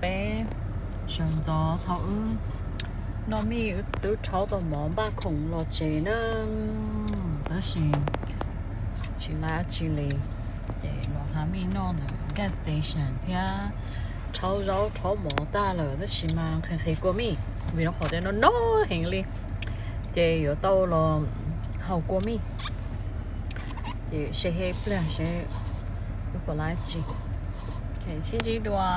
Peb sawv ntxov thaum wb noj mij, wb twb rhaub tau mov npaj khoom los tsev na, tab sis tsis lab tsi li, ces los hla mij noj ntawm gas station thiab rhaub zaub rhaub mov tag lawm, tab sis mas nqhis nqhis kua mij vim rau qhov tias no no heev li, ces yuav tau los haus kua mij. Ces seb ib pliag seb wb puas lab tsi. Sib ntsib dua.